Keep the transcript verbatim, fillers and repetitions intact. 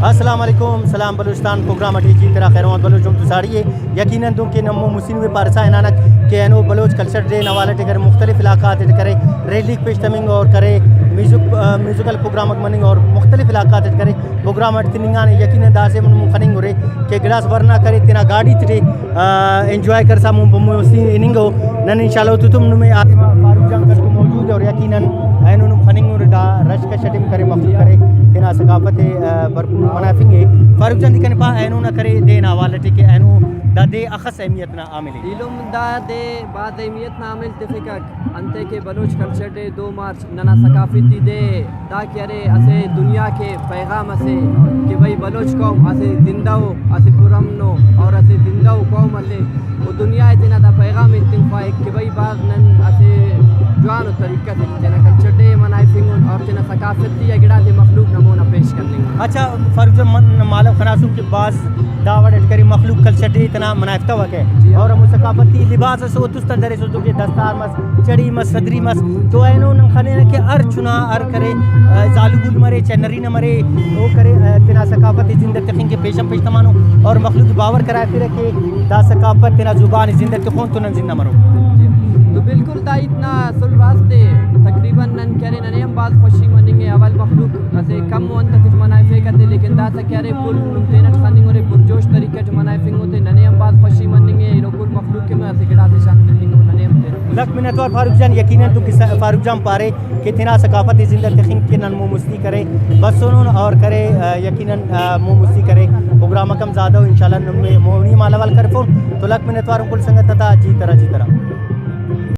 السلام علیکم، سلام بلوچستان پروگرام اٹی جی تینا خیر محمد بلوچ ہم تو ساڑی ءِ۔ یقیناً دن کہ نمو مسین وے پارسا ہنانک کہ اینو بلوچ کلچر ڈے نا حوالہ ٹی کرے، مختلف علاقہ آتے ٹی کرے، ریلیک پیش تمنگ اور کرے، میوزک، آ، میوزیکل پروگرام اک مننگ اور مختلف علاقہ آتے ٹی کرے، پروگرام اٹ تننگانے۔ یقیناً داسہ نم خننگ ہُرے کہ گڑاس ورنا کرے تینا گاڑی تے ٹی، آ، انجوائے کرسا مون پہ مون مستی ہننگ ءُ۔ نن انشاءاللہ اوتتم نمے آ فاروق جان کس تو موجود ءِ اور یقیناً اینو نم خننگ ہُرے دا رش کش اٹی کرے، مخلوق کرے، تینا ثقافت ءِ، آ، بھرپور منافنگ ءِ۔ فاروق جان دی کنے پا اینو نا کرے دے نا حوالہ ٹی کہ اینو دا دے اخس اہمیت نا حامل ءِ۔ ایلم دا دے بھاز اہمیت نا حامل تخکک، انتئے کہ بلوچ کلچر ڈے دو مارچ ننا ثقافتی دے ءِ۔ دا کہ ارے اسہ دنیا کے پیغام اسے کہ بھئی بلوچ قوم اسہ زندہ ءُ، اسہ پرامن ءُ اور اسہ زندہ ءُ قوم اسے، و دنیا ءِ تینا دا پیغام ایتنگ خواہک کہ بھئی بھاز نن اسہ جوان ءُ طریقہ سے تینا کلچر ڈے منائفنگن اور تینا ثقافتی آ گڑاتے مخلوق نا مونا پیش کننگ۔ اچھا فاروق جان، من مالو خناسن کہ بھاز دا وڑ اٹ کرے مخلوق کلچر ڈے تینا منائفتوکہ، جی۔ اور ہمو ثقافتی لباس اس او تس تا دریسس تو کہ دستار مس، چڑی مس، صدری مس، تو اینو نن خنینہ کہ ہر چنا ہر کرے، آ، زالبول مرے چاہے نرینہ مرے، او کرے، آ، تینا ثقافت ءِ زندہ تخنگ کہ پیشن پیش تمانو اور مخلوق باور کرائفرہ کہ دا ثقافت تینا زبان ءِ زندہ تخون تو نن زندہ مرو۔ جی۔ تو بالکل دا ہیت نا اسل راست ءِ۔ تقریباً نن کہ ارے ننے ہم بھاز خوشی مننگ ءِ، اول مخلوق اسہ کم ءُ انت ٹی منائفیکہ تے، لیکن داسہ کہ ارے پل نم تینٹ خننگ اُرے، پرجوش طریقہ ٹی منائفنگ ءُ تے، ننے ہم بھاز خوشی مننگ ءِ، ایلو کل مخلوق کہ اسہ گڑاسے شان تننگ ءُ ننے ہم تینا۔ لکھ منت وار فاروق جان، یقیناً تو کہ فاروق جان پارے کہ تینا ثقافت ءِ زندہ تخنگ کہ نن مون مستی کرے بسونن اور کرے، آ، یقیناً، آ، مون مستی کرے پروگرام اکم زیادہ ءُ انشاءاللہ نمے مونی مالو حال کرفون۔ تو لکھ منت وار کل سنگت آتا، جی ترا، جی ترا۔